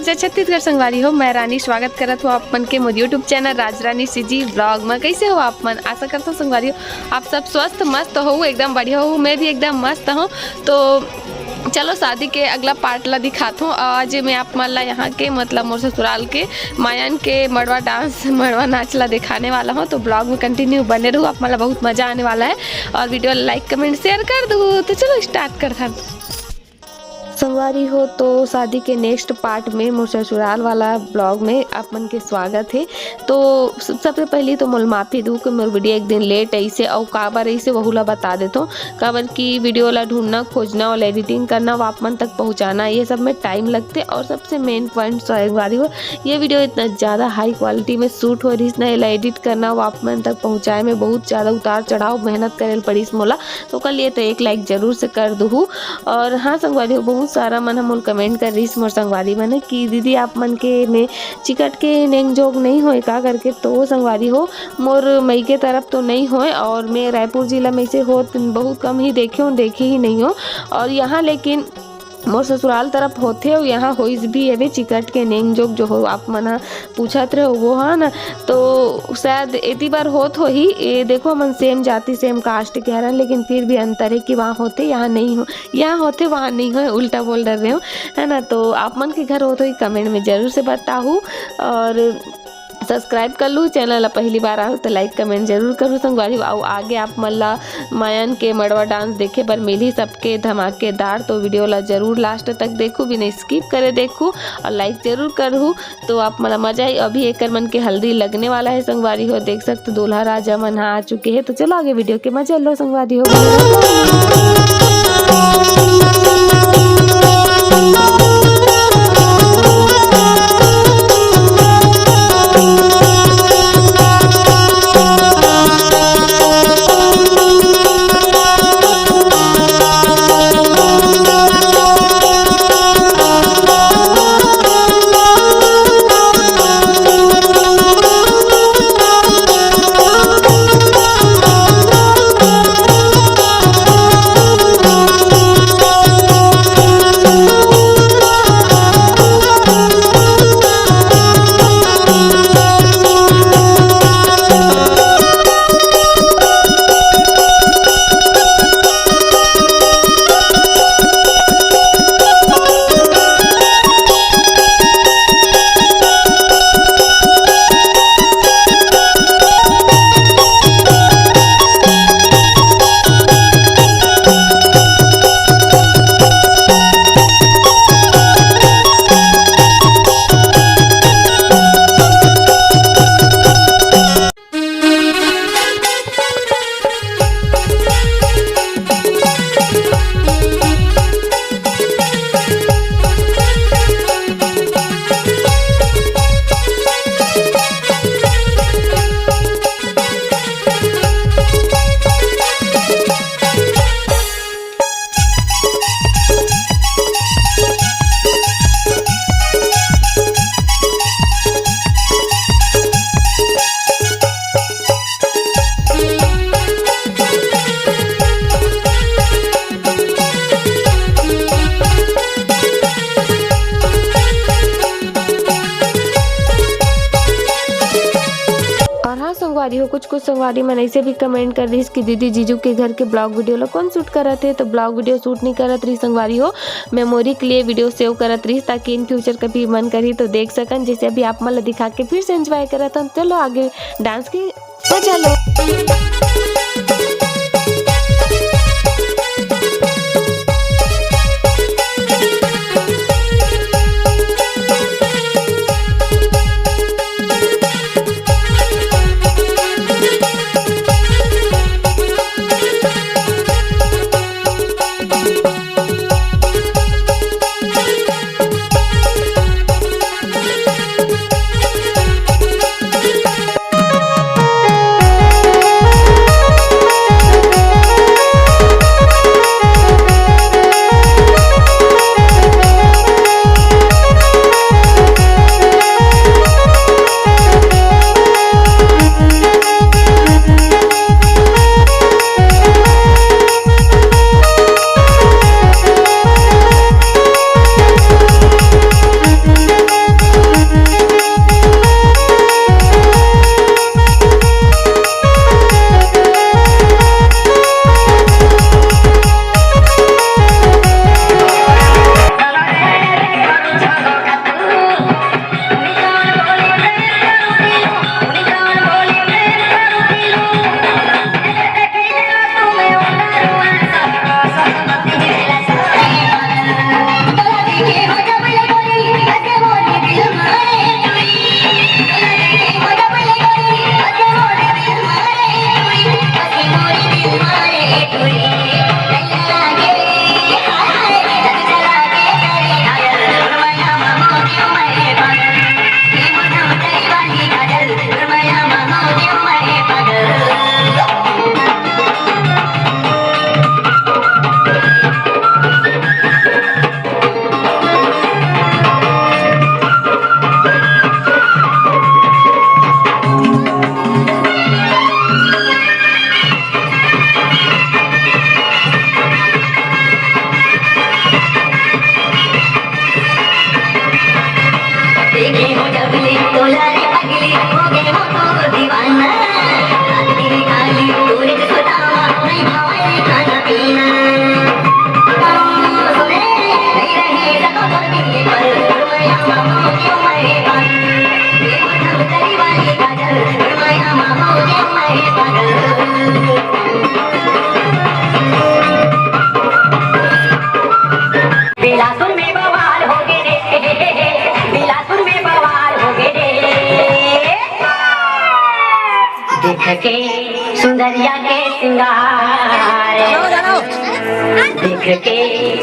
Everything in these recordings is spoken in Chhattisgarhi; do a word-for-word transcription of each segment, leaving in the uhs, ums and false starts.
जय छत्तीसगढ़ संगवारी हो, मैं रानी स्वागत करत हूँ आप मन के मोर YouTube चैनल राज रानी सीजी ब्लॉग में। कैसे हो आप मन? आशा करता हूँ संगवारी हो आप सब स्वस्थ मस्त हो, एकदम बढ़िया हो। मैं भी एकदम मस्त हूँ। तो चलो शादी के अगला पार्ट ला दिखात हूँ। आज मैं आप मन ला यहाँ के मतलब मोर ससुराल के मायन के मड़वा डांस मड़वा नाच ला दिखाने वाला हूँ। तो ब्लॉग में कंटिन्यू बने रहू, आप मन ला बहुत मजा आने वाला है। और वीडियो लाइक कमेंट शेयर कर दू। तो चलो स्टार्ट करथन। संगवारी हो, तो शादी के नेक्स्ट पार्ट में मोर ससुराल वाला ब्लॉग में आप मन के स्वागत है। तो सब- सबसे पहली तो मोल माफी दू कि मोर वीडियो एक दिन लेट ऐसे और काबर ऐसे वहू ला बता देथो। काबर कि वीडियो ला ढूंढना, खोजना और एडिटिंग करना, वो आप मन तक पहुंचाना, ये सब में टाइम लगते। और सबसे मेन पॉइंट संगवारी हो, ये वीडियो इतना ज़्यादा हाई क्वालिटी में शूट हो रही ना, एला एडिट करना, वो आप मन तक पहुंचाए में बहुत ज़्यादा उतार चढ़ाव मेहनत करे ल पड़िस मोला। तो ओकर लिए तो एक लाइक जरूर से कर दूहू। और हाँ संगवारी हो, बहुत सारा मन ह मोल कमेंट कर रहीस मोर संगवारी मन कि दीदी आप मन के में चिकट के नेंग जोग नहीं होए का करके। तो संगवारी हो, मोर मई के तरफ तो नहीं होए और मैं रायपुर जिला में से होत बहुत कम ही देखे हूँ, देखे ही नहीं हूँ। और यहाँ लेकिन मोर ससुराल तरफ होथे अउ यहाँ होइस भी हवे चिकट के नेंग जोग जो हो आप मन ह पूछत रहे हो वो ह ना। तो शायद एती बार होत होही। ये देखो हमन सेम जाति सेम कास्ट के हरन, लेकिन फिर भी अंतर है कि वहाँ होथे यहाँ नहीं हो, यहाँ होथे वहाँ नहीं हो, उल्टा बोल डर रहे हो, है ना। तो आप मन के घर होत होही कमेंट में जरूर से बताहू। और सब्सक्राइब कर लू चैनल ला, पहली बार आयो तो लाइक कमेंट जरूर करू संगवारी। अउ आगे आप मन ला मायन के मड़वा डांस देखे बर मिलही सबके धमाकेदार, तो वीडियो ला जरूर लास्ट तक देखू, बिना स्किप करे देखू और लाइक जरूर करहू। तो आप मन ला मजा आई। अभी एकर मन के हल्दी लगने वाला है संगवारी हो, देख सकते दूल्हा राजा मन हा आ चुके हैं। तो चलो आगे वीडियो के मजा लो संगवारी हो। और हाँ संगवारी हो, कुछ कुछ संगवारी मन ऐसे भी कमेंट कर रही कि दीदी जीजू के घर के ब्लॉग वीडियो ला कौन शूट करत है, तो ब्लॉग वीडियो शूट नहीं करत रही संगवारी हो, मेमोरी के लिए वीडियो सेव करत रही, ताकि इन फ्यूचर कभी मन करी तो देख सकन। जैसे अभी आप मन ला दिखा के फिर से एंजॉय करत हन। चलो आगे डांस की मजा लो। देख के सुंदरिया के सिंगार, देख के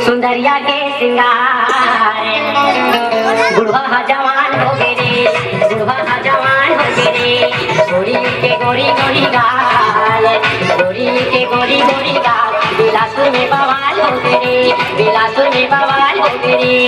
सुंदरिया के सिंगार, बुढ़वा हा जवान हो गे रे, बुढ़वा हा जवान हो गे रे। गोरी के गोरी गोरी गाल, गोरी के गोरी गोरी गाल, बिलासपुर में बवाल हो गे रे, बिलासपुर में बवाल हो गे रे।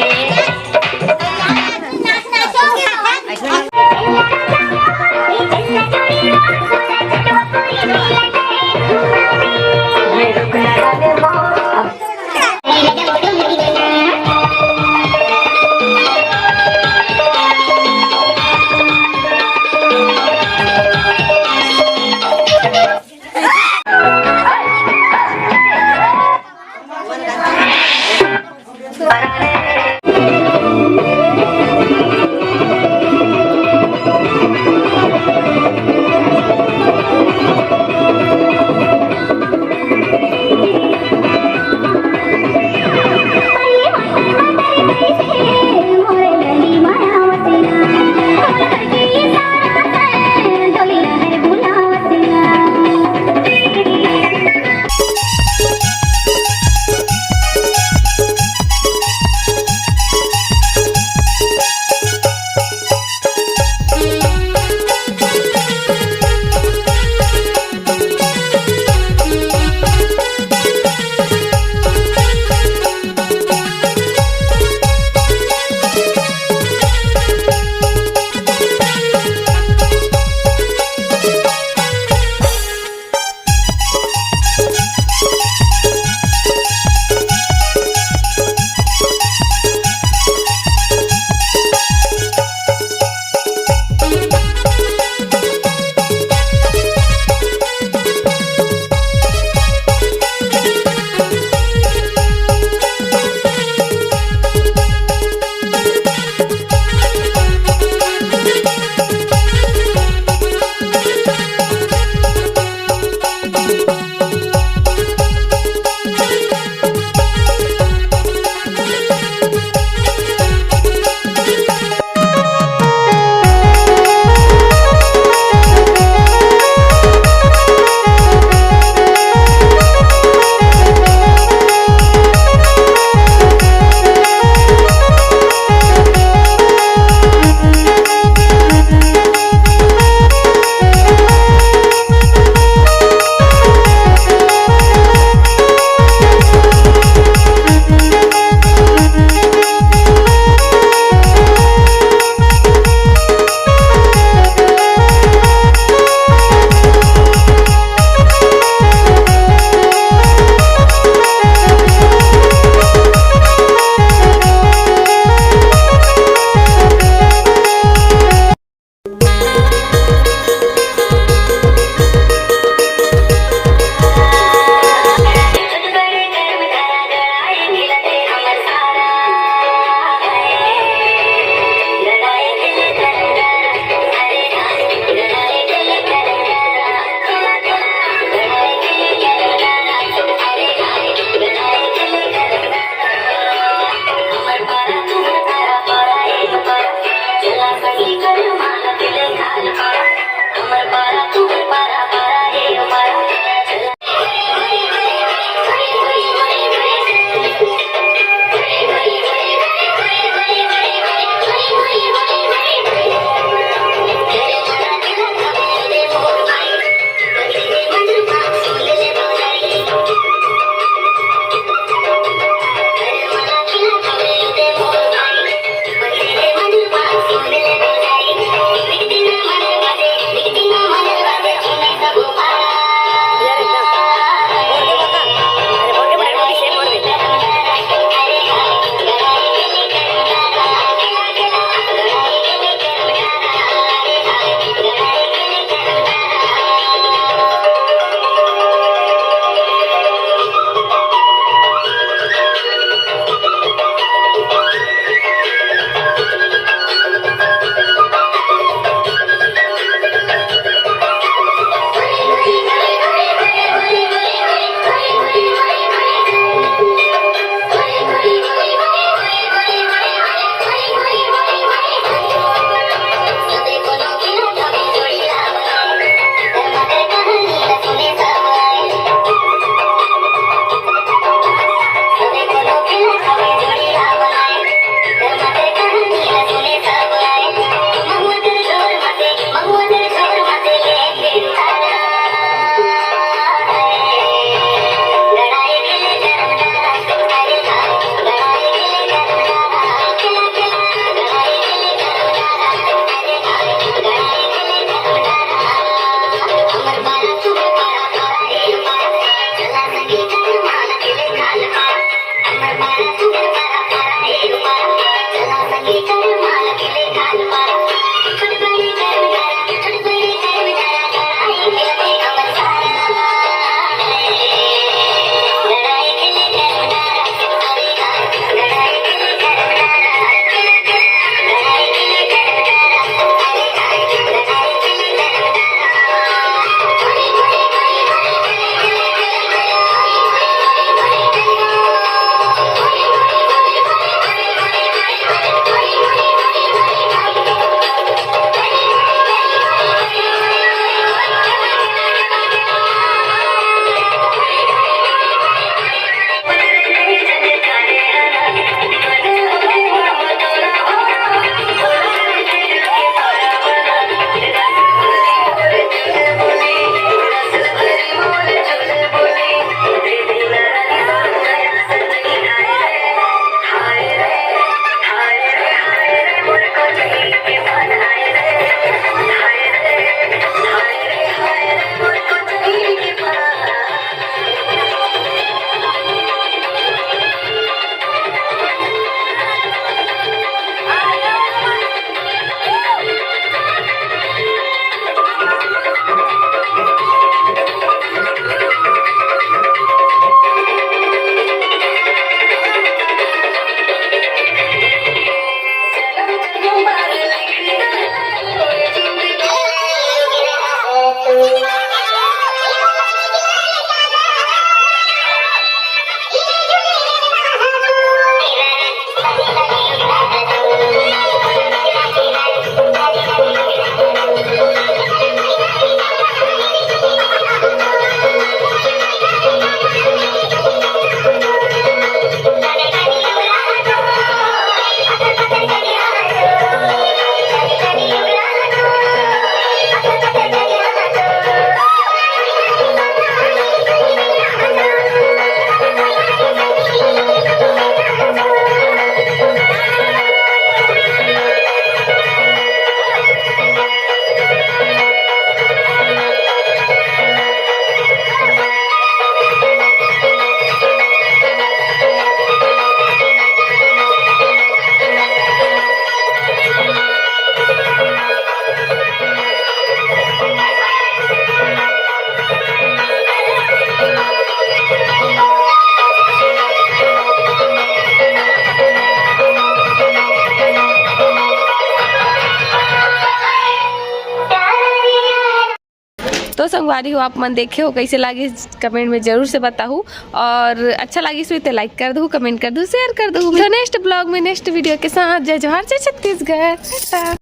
तो संगवारी हो, आप मन देखे हो, कैसे लागिस, कमेंट में जरूर से बताहू, और अच्छा लागिस होही तो लाइक कर दहू, कमेंट कर दहू, शेयर कर दहू। तो नेक्स्ट ब्लॉग में, नेक्स्ट वीडियो के साथ, जय जोहार, जय छत्तीसगढ़, टाटा।